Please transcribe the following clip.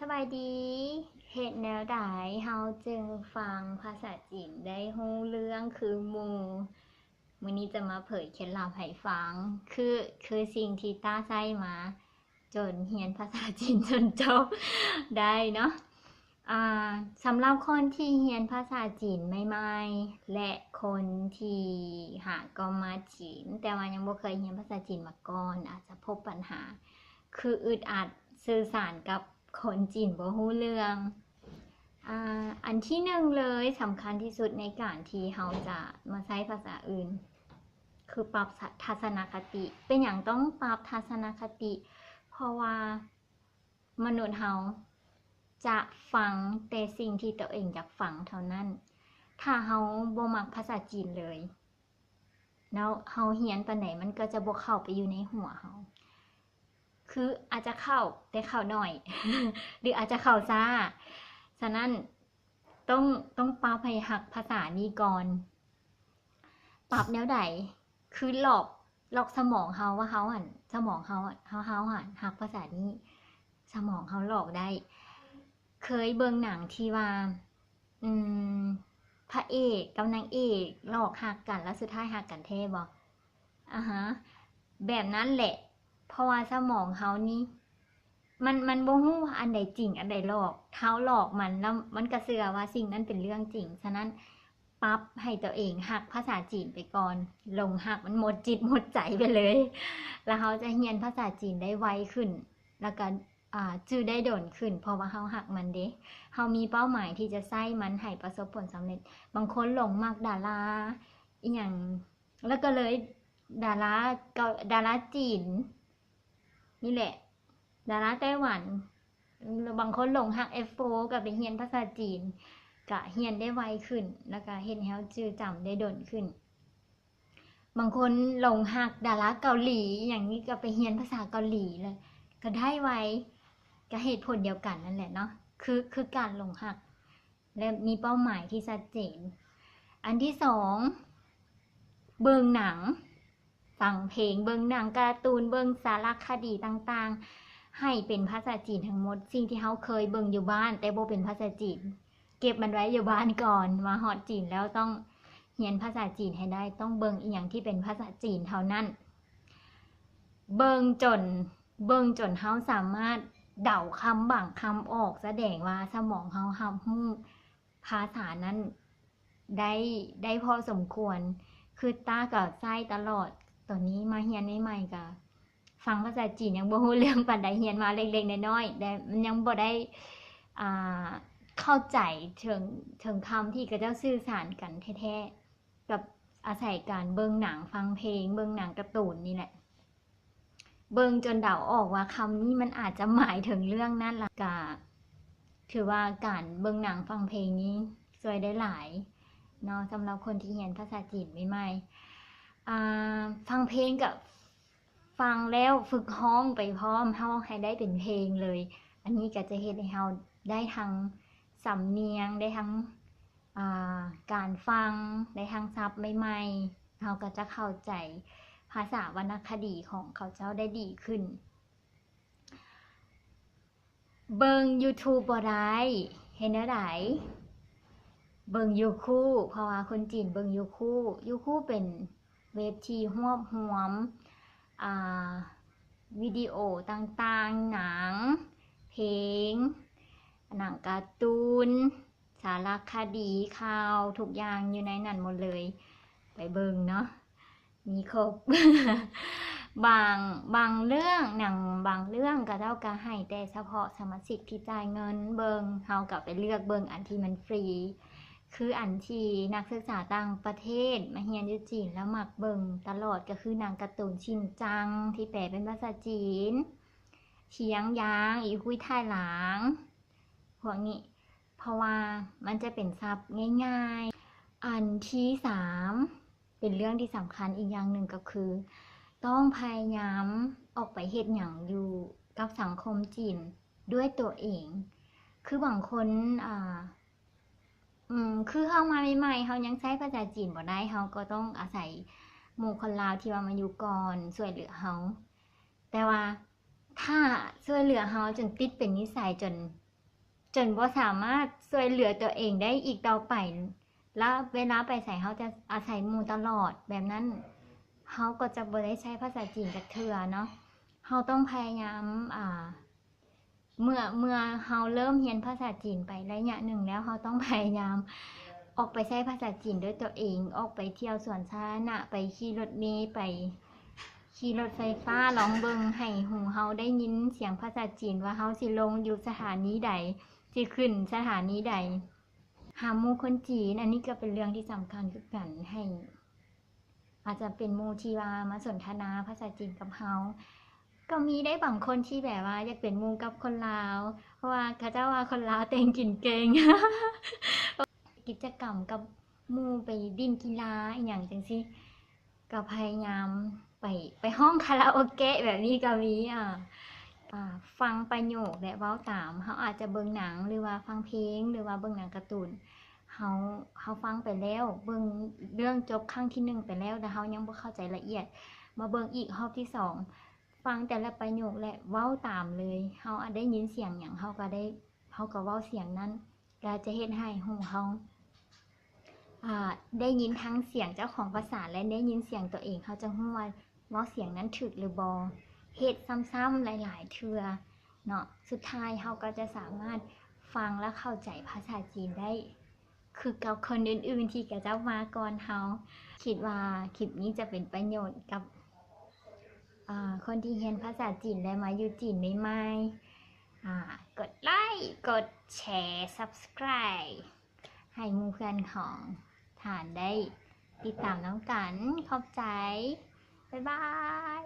ສະບາຍດີ ເຮັດແນວໃດເຮົາຈຶ່ງຟັງພາສາຈີນໄດ້ຮູ້ເລື່ອງຄືໝູ່? ມື້ນີ້ຈະມາເຜີຍເຄັດລັບໃຫ້ຟັງ ຄື ຄືສິ່ງທີ່ຕ້າໃຊ້ມາຈົນຮຽນພາສາຈີນຈົນຈົບໄດ້ເນາະ. ອ່າ ສຳລັບຄົນທີ່ຮຽນພາສາຈີນໃໝ່ໆ ແລະ ຄົນທີ່ຫາກໍມາຈີນ ແຕ່ວ່າຍັງບໍ່ເຄີຍຮຽນພາສາຈີນມາກ່ອນ ອາດຈະພົບບັນຫາ ຄືອຶດອັດສື່ສານກັບຄົນຈີນບໍ່ຮູ້ເລື່ອງ. ອ່າ ອັນທີໜຶ່ງເລີຍ ສຳຄັນທີ່ສຸດໃນການທີ່ເຮົາຈະມາໃຊ້ພາສາອື່ນ ຄືປັບທັດສະນະຄະຕິ. ເປັນຫຍັງຕ້ອງປັບທັດສະນະຄະຕິ? ເພາະວ່າມະນຸດເຮົາຈະຟັງແຕ່ສິ່ງທີ່ຕົວເອງຢາກຟັງເທົ່ານັ້ນ. ຖ້າເຮົາບໍ່ມັກພາສາຈີນເລີຍ ແລ້ວເຮົາຮຽນປານໃດ ມັນກໍຈະບໍ່ເຂົ້າໄປຢູ່ໃນຫົວເຮົາ ຄືອາດຈະເຂົ້າ ແຕ່ເຂົ້າໜ້ອຍ ຫຼືອາດຈະເຂົ້າຊ້າ. ສະນັ້ນ ຕ້ອງ ຕ້ອງປັບໃຫ້ຮັກພາສານີ້ກ່ອນ. ປັບແນວໃດ? ຄືຫຼອກ ຫຼອກສະໝອງເຮົາວ່າເຮົາຫັ້ນ ສະໝອງເຮົາ ເຮົາ ເຮົາຫັ້ນຮັກພາສານີ້ ສະໝອງເຮົາຫຼອກໄດ້. ເຄີຍເບິ່ງໜັງທີ່ວ່າ ອືມ ພະເອກກັບນາງເອກຫຼອກຮັກກັນ ແລ້ວສຸດທ້າຍຮັກກັນແທ້ບໍ່? ອາຮະ ແບບນັ້ນແຫຼະ ເພາະວ່າສະໝອງເຮົານີ້ ມັນ ມັນບໍ່ຮູ້ວ່າອັນໃດຈິງ ອັນໃດຫຼອກ. ເຮົາຫຼອກມັນ ແລ້ວມັນກໍເຊື່ອວ່າສິ່ງນັ້ນເປັນເລື່ອງຈິງ. ສະນັ້ນ ປັບໃຫ້ຕົວເອງຮັກພາສາຈີນໄປກ່ອນ, ຫຼົງຮັກມັນໝົດຈິດໝົດໃຈໄປເລີຍ ແລ້ວເຮົາຈະຮຽນພາສາຈີນໄດ້ໄວຂຶ້ນ ແລ້ວກໍ ອ່າ ຈື່ໄດ້ດົນຂຶ້ນ ເພາະວ່າເຮົາຮັກມັນເດ້. ເຮົາມີເປົ້າໝາຍທີ່ຈະໃຊ້ມັນໃຫ້ປະສົບຜົນສຳເລັດ. ບາງຄົນຫຼົງມັກດາລາອີ່ຫຍັງ ແລ້ວກໍເລີຍ ດາລາເກົາ ດາລາຈີນນີ້ແຫຼະ ດາລາໄຕ້ຫວັນ ບາງຄົນຫຼົງຮັກເອັຟໂຟ ກໍໄປຮຽນພາສາຈີນ ກະຮຽນໄດ້ໄວຂຶ້ນ ແລ້ວກະເຮັດໃຫ້ເຮົາຈື່ຈຳໄດ້ດົນຂຶ້ນ. ບາງຄົນຫຼົງຮັກດາລາເກົາຫຼີ ອີ່ຫຍັງນີ້ ກໍໄປຮຽນພາສາເກົາຫຼີ ແລ້ວກໍໄດ້ໄວ ກໍເຫດຜົນດຽວກັນນັ້ນແຫຼະເນາະ ຄື ຄືການຫຼົງຮັກ ແລະ ມີເປົ້າໝາຍທີ່ຊັດເຈນ. ອັນທີສອງ ເບິ່ງໜັງ ຟັງເພງ ເບິ່ງໜັງກາຕູນ ເບິ່ງສາລະຄະດີຕ່າງໆ ໃຫ້ເປັນພາສາຈີນທັງໝົດ. ສິ່ງທີ່ເຮົາເຄີຍເບິ່ງຢູ່ບ້ານ ແຕ່ບໍ່ເປັນພາສາຈີນ ເກັບມັນໄວ້ຢູ່ບ້ານກ່ອນ, ມາຮອດຈີນແລ້ວຕ້ອງຮຽນພາສາຈີນໃຫ້ໄດ້, ຕ້ອງເບິ່ງອີ່ຫຍັງທີ່ເປັນພາສາຈີນເທົ່ານັ້ນ. ເບິ່ງຈົນ ເບິ່ງຈົນເຮົາສາມາດເດົາຄຳບາງຄຳອອກ, ສະແດງວ່າສະໝອງເຮົາຮັບຮູ້ພາສານັ້ນໄດ້ ໄດ້ພໍສົມຄວນ. ຄືຕ້າກໍໃຊ້ຕະຫຼອດ, ຕອນນີ້ມາຮຽນໃໝ່ໆ ກໍ ຟັງພາສາຈີນຍັງບໍ່ຮູ້ເລື່ອງປານໃດ, ຮຽນມາເລັກໆນ້ອຍໆ ແຕ່ມັນຍັງບໍ່ໄດ້ ອ່າ ເຂົ້າໃຈເຖິງ ເຖິງຄຳທີ່ເຂົາເຈົ້າສື່ສານກັນແທ້ໆ ກັບອາໄສການເບິ່ງໜັງ, ຟັງເພງ, ເບິ່ງໜັງກາຕູນນີ້ແຫຼະ. ເບິ່ງຈົນເດົາອອກວ່າຄຳນີ້ມັນອາດຈະໝາຍເຖິງເລື່ອງນັ້ນ, ລະກະຖືວ່າການເບິ່ງໜັງຟັງເພງນີ້ຊ່ວຍໄດ້ຫຼາຍເນາະ ສຳລັບຄົນທີ່ຮຽນພາສາຈີນໃໝ່ໆ. ອ່າ ຟັງເພງກະ ຟັງແລ້ວຝຶກຮ້ອງໄປພ້ອມ, ຮ້ອງໃຫ້ໄດ້ເປັນເພງເລີຍ. ອັນນີ້ກໍຈະເຮັດໃຫ້ເຮົາໄດ້ທັງສຳນຽງ, ໄດ້ທັງ ອ່າ ການຟັງ, ໄດ້ທັງສັບໃໝ່ໆ, ເຮົາກໍຈະເຂົ້າໃຈພາສາວັນນະຄະດີຂອງເຂົາເຈົ້າໄດ້ດີຂຶ້ນ. ເບິ່ງຢູທູບບໍ່ໄດ້ ເຮັດແນວໃດ? ເບິ່ງຢູຄູ ເພາະວ່າຄົນຈີນເບິ່ງຢູຄູ. ຢູຄູເປັນເວັບທີ່ຮວບຮວມ ອ່າ ວິດີໂອຕ່າງໆ ໜັງ ເພງ ໜັງກາຕູນ ສາລະຄະດີ ຂ່າວ ທຸກຢ່າງຢູ່ໃນນັ້ນໝົດເລີຍ. ໄປເບິ່ງເນາະ ມີຄົບ ບາງ ບາງເລື່ອງ ໜັງບາງເລື່ອງ ເຂົາເຈົ້າກໍໃຫ້ແຕ່ສະເພາະສະມາຊິກທີ່ຈ່າຍເງິນເບິ່ງ, ເຮົາກໍໄປເລືອກເບິ່ງອັນທີ່ມັນຟຣີ. ຄືອັນທີ່ນັກສຶກສາຕ່າງປະເທດມາຮຽນຢູ່ຈີນແລ້ວມັກເບິ່ງຕະຫຼອດ ກໍຄືໜັງກາຕູນຊິນຈັງ ທີ່ແປເປັນພາສາຈີນ, ທຽງຢາງ ອີຄຸຍທ້າຍຫຼາງ ພວກນີ້. ເພາະວ່າມັນຈະເປັນສັບງ່າຍໆ. ອັນທີສາມ ເປັນເລື່ອງທີ່ສຳຄັນອີກຢ່າງໜຶ່ງກໍຄື ຕ້ອງພະຍາຍາມອອກໄປເຮັດຫຍັງຢູ່ກັບສັງຄົມຈີນດ້ວຍຕົວເອງ. ຄືບາງຄົນ ອ່າ ອືມ ຄືເຮົາມາໃໝ່ໆ ເຮົາຍັງໃຊ້ພາສາຈີນບໍ່ໄດ້, ເຮົາກໍຕ້ອງອາໄສໝູ່ຄົນລາວທີ່ວ່າມາຢູ່ກ່ອນຊ່ວຍເຫຼືອເຮົາ. ແຕ່ວ່າ ຖ້າຊ່ວຍເຫຼືອເຮົາຈົນຕິດເປັນນິໄສ ຈົນ ຈົນບໍ່ສາມາດຊ່ວຍເຫຼືອຕົວເອງໄດ້ອີກຕໍ່ໄປ ແລະ ເວລາໄປໃສເຮົາຈະອາໄສໝູ່ຕະຫຼອດ ແບບນັ້ນເຮົາກໍຈະບໍ່ໄດ້ໃຊ້ພາສາຈີນຈັກເທື່ອເນາະ. ເຮົາຕ້ອງພະຍາຍາມ ອ່າ ເມື່ອ ເມື່ອເຮົາເລີ່ມຮຽນພາສາຈີນໄປໄລຍະໜຶ່ງແລ້ວ ເຮົາຕ້ອງພະຍາຍາມອອກໄປໃຊ້ພາສາຈີນດ້ວຍຕົວເອງ, ອອກໄປທ່ຽວສວນສາທາລະນະ, ໄປຂີ່ລົດເມ, ໄປຂີ່ລົດໄຟຟ້າ, ລອງເບິ່ງໃຫ້ຫູເຮົາໄດ້ຍິນສຽງພາສາຈີນວ່າເຮົາຊິລົງຢູ່ສະຖານີໃດ, ຊິຂຶ້ນສະຖານີໃດ. ຫາໝູ່ຄົນຈີນ, ອັນນີ້ກໍເປັນເລື່ອງທີ່ສຳຄັນຄືກັນ, ໃຫ້ ອາດຈະເປັນໝູ່ທີ່ວ່າມາສົນທະນາພາສາຈີນກັບເຮົາ. ກໍມີໄດ້ບາງຄົນທີ່ແບບວ່າຢາກເປັນໝູ່ກັບຄົນລາວ ເພາະວ່າເຂົາເຈົ້າວ່າຄົນລາວແຕ່ງກິນເກັ່ງ. ກິດຈະກຳກັບໝູ່ ໄປຫຼິ້ນກິລາອີ່ຫຍັງຈັ່ງຊີ້ ກໍພະຍາຍາມໄປ ໄປຮ້ອງຄາຣາໂອເກະແບບນີ້ກໍມີ. ອາ ອາ ຟັງປະໂຫຍກ ແລະ ເວົ້າຕາມ. ເຮົາອາດຈະເບິ່ງໜັງ ຫຼືວ່າຟັງເພງ ຫຼືວ່າເບິ່ງໜັງກາຕູນ ເຮົາ ເຮົາຟັງໄປແລ້ວ ເບິ່ງເລື່ອງຈົບຄັ້ງທີໜຶ່ງໄປແລ້ວ ແຕ່ເຮົາຍັງບໍ່ເຂົ້າໃຈລະອຽດ ມາເບິ່ງອີກຮອບທີສອງ ຟັງແຕ່ລະປະໂຫຍກ ແລະ ເວົ້າຕາມເລີຍ. ເຮົາອາດໄດ້ຍິນສຽງຫຍັງ ເຮົາກໍໄດ້ ເຮົາກໍເວົ້າສຽງນັ້ນ ກໍຈະເຮັດໃຫ້ຫູເຮົາ ອາ ໄດ້ຍິນທັງສຽງເຈົ້າຂອງພາສາ ແລະ ໄດ້ຍິນສຽງຕົວເອງ ເຮົາຈະຮູ້ວ່າເວົ້າສຽງນັ້ນຖືກຫຼືບໍ່. ເຮັດຊ້ຳໆຫຼາຍໆເທື່ອເນາະ ສຸດທ້າຍເຮົາກໍຈະສາມາດຟັງ ແລະ ເຂົ້າໃຈພາສາຈີນໄດ້ ຄືກັບຄົນອື່ນໆທີ່ເຂົາເຈົ້າມາກ່ອນເຮົາ. ຄິດວ່າຄລິບນີ້ຈະເປັນປະໂຫຍດກັບ ອາ ຄົນທີ່ຮຽນພາສາຈີນ ແລະ ມາຢູ່ຈີນໃໝ່ໆ. ອາ ກົດໄລ ກົດແຊ Subscribe ໃຫ້ໝູ່ເພື່ອນຂອງທ່ານໄດ້ຕິດຕາມນຳກັນ. ຂອບໃຈ. ບາຍບາຍ.